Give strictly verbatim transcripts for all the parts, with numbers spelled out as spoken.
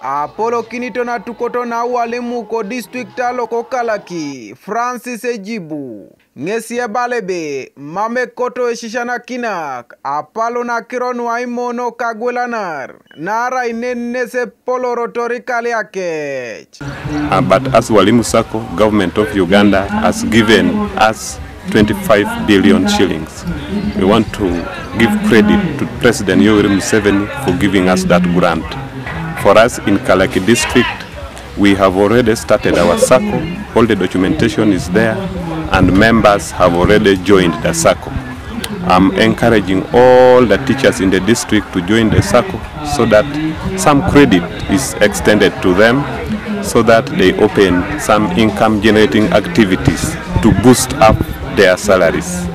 Apolokiniton atukoto na walimu ko district alo ko Kalaki, Francis Ejibu, ŋesi ebala ebe mam ekoto esisianakinak apalon akiro nu aimono kagwelanar, naarai nen nes epolorotor ikaliakec. Uh, but as Walimu Sacco, Government of Uganda has given us twenty-five billion shillings. We want to give credit to President Yoweri Museveni for giving us that grant. For us in Kalaki District, we have already started our sacco. All the documentation is there, and members have already joined the sacco. I'm encouraging all the teachers in the district to join the sacco so that some credit is extended to them so that they open some income generating activities to boost up their salaries.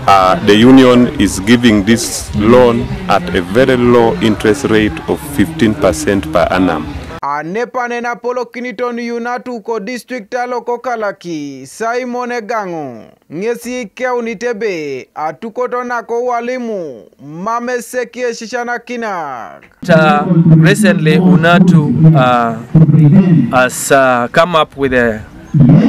Uh, the union is giving this loan at a very low interest rate of fifteen percent per annum. Anepanen apolokiniton yu natu ko district alo ko Kalaki, Simon Egaŋo, ŋesi ikeunit ebe atukoto nako walimu mam eseki esisianakinak. Uh, recently, UNATU, uh, has, uh, come up with a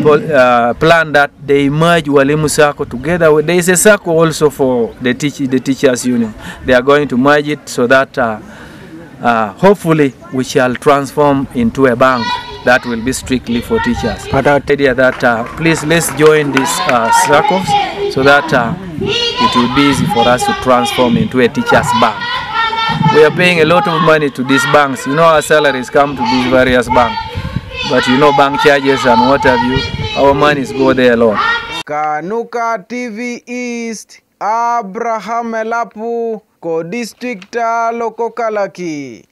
pol- uh, plan that they merge Walimu Sacco together with, there is a sacco also for the teach- the teachers union. They are going to merge it so that, uh, uh, hopefully we shall transform into a bank that will be strictly for teachers. But our idea that, uh, please, let's join these, uh, circles so that, uh, it will be easy for us to transform into a teachers bank. We are paying a lot of money to these banks. You know, our salaries come to these various banks, but, you know, bank charges and what have you. Our monies go there alone. Kanuka T V East, Abraham Elapu, ko district alo ko Kalaki.